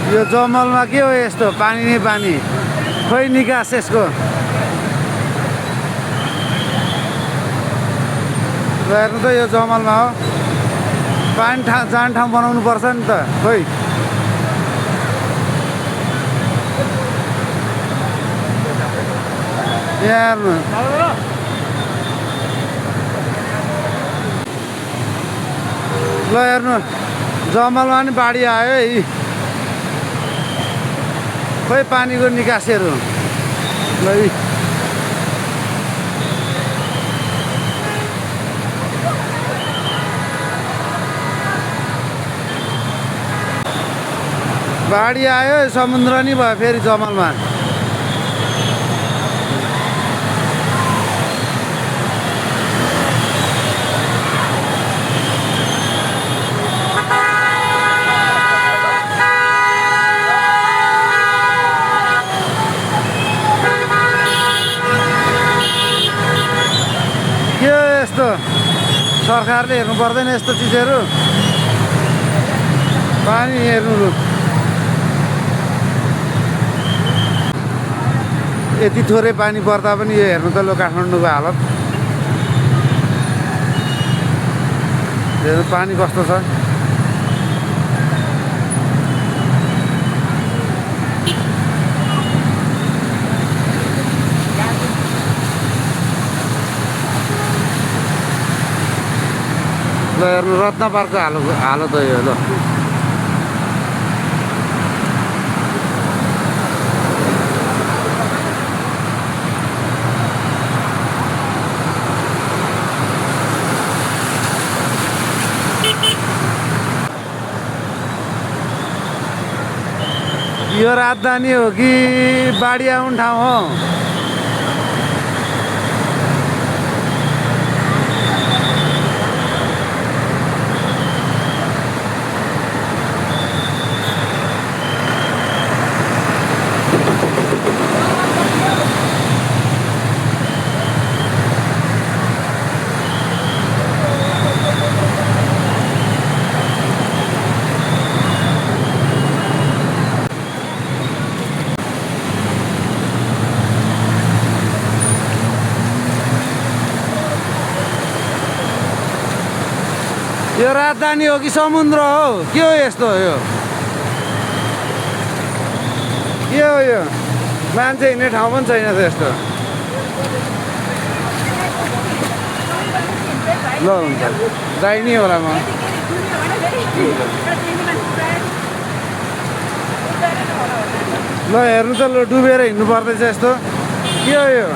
यो जमलमा के हो यस्तो पानी नै पानी खोइ निकास यसको हेर्नु त यो जमलमा हो पानी जाने ठाउँ बनाउनु पर्छ नि त खोइ यहाँ हेर्नु ल हेर्नु जमलमा नि बाढी आयो है खोइ पानीको निकासहरू ल बाढी आयो समुद्र नि भयो फेरि जमलमा के यस्तो सरकारले हेर्नु पर्दैन यस्तो चिजहरू पानी हेर्नु यति थोरै पानी पर्दा पनि यो हेर्नु त लो काठमाडौँको हालत हेर्नु पानी कस्तो छ ल हेर्नु रत्न पार्कको हालत हो यो ल यो राजधानी हो कि बाढी आउने ठाउँ हो यो राजधानी हो कि समुद्र हो के हो यस्तो यो के हो यो मान्छे हिँड्ने ठाउँ पनि छैन त यस्तो ल हुन्छ जाइ नि होला म ल हेर्नु त ल डुबेर हिँड्नु पर्दैछ यस्तो के हो यो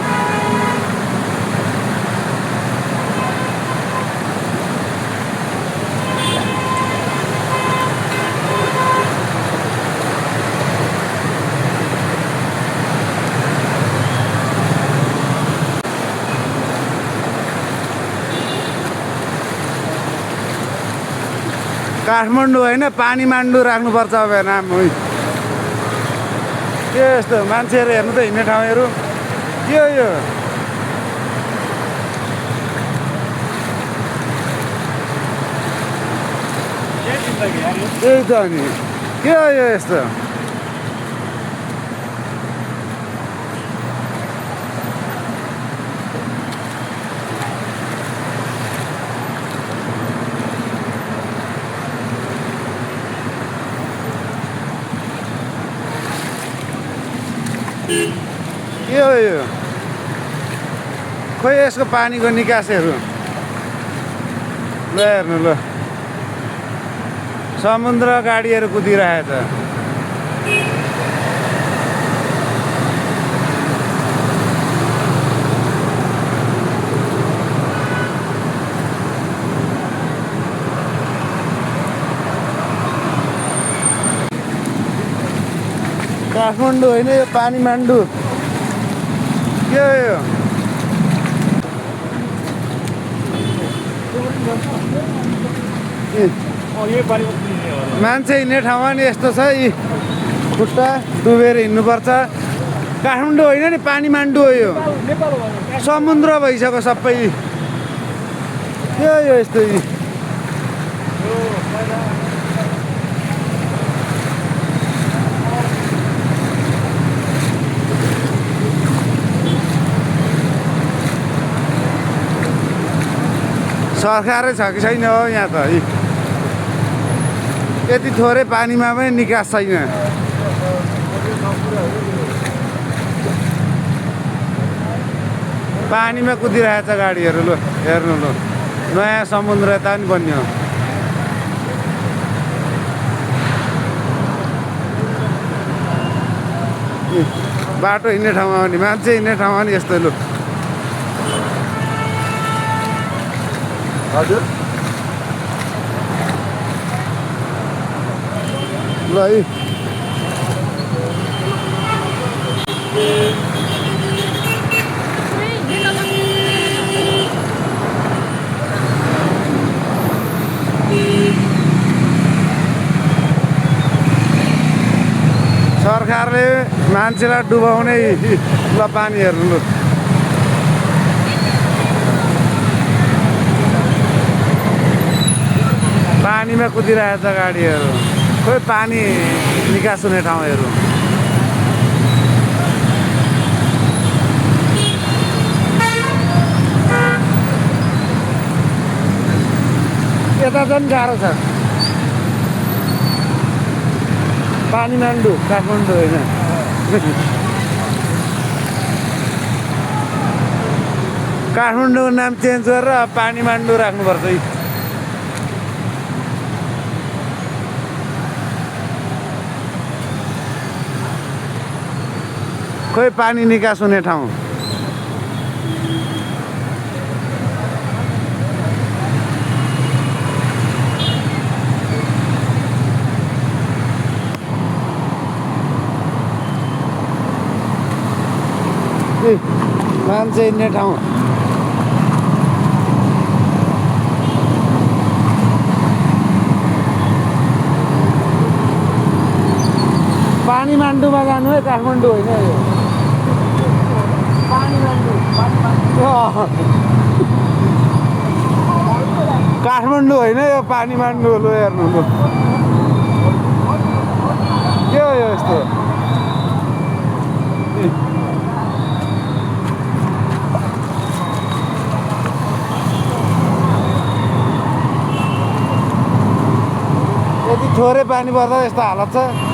काठमाडौँ होइन पानी मान्डु राख्नुपर्छ अब नाम के यस्तो मान्छेहरू हेर्नु त हिँड्ने ठाउँहरू के हो यो त्यही त अनि के हो यो यस्तो के हो यो खोइ यसको पानीको निकासहरू ल हेर्नु ल समुद्र गाडीहरू कुदिरहेछ काठमाडौँ होइन यो पानी मान्डु के हो यो मान्छे हिँड्ने ठाउँमा नि यस्तो छ यी खुट्टा डुबेर हिँड्नुपर्छ काठमाडौँ होइन नि पानी मान्डु हो यो समुद्र भइसक्यो सबै के हो यो यस्तो सरकारै छ कि छैन हो यहाँ त यति थोरै पानीमा पनि निकास छैन। पानीमा कुदिरहेछ गाडीहरू लु हेर्नु लु नयाँ समुद्र यता पनि बन्यो। बाटो हिँड्ने ठाउँमा पनि मान्छे हिँड्ने ठाउँमा पनि यस्तो लु हजुर ल है सरकारले मान्छेलाई डुबाउने ल पानी हेर्नु लु पानीमा कुदिरहेछ गाडीहरू खोइ पानी निकास हुने ठाउँहरू। यता झन् गाह्रो छ काठमाडौँ काठमाडौँ होइन काठमाडौँको नाम चेन्ज गरेर पानीमान्डु राख्नुपर्छ है। खोइ पानी निकास हुने ठाउँ मान्छे हिँड्ने ठाउँ पानीमान्डुमा जानु है काठमाडौँ होइन यो काठमाडौँ होइन यो पानीमान्डु लु हेर्नु लु के हो यो यस्तो यति थोरै पानी पर्दा यस्तो हालत छ।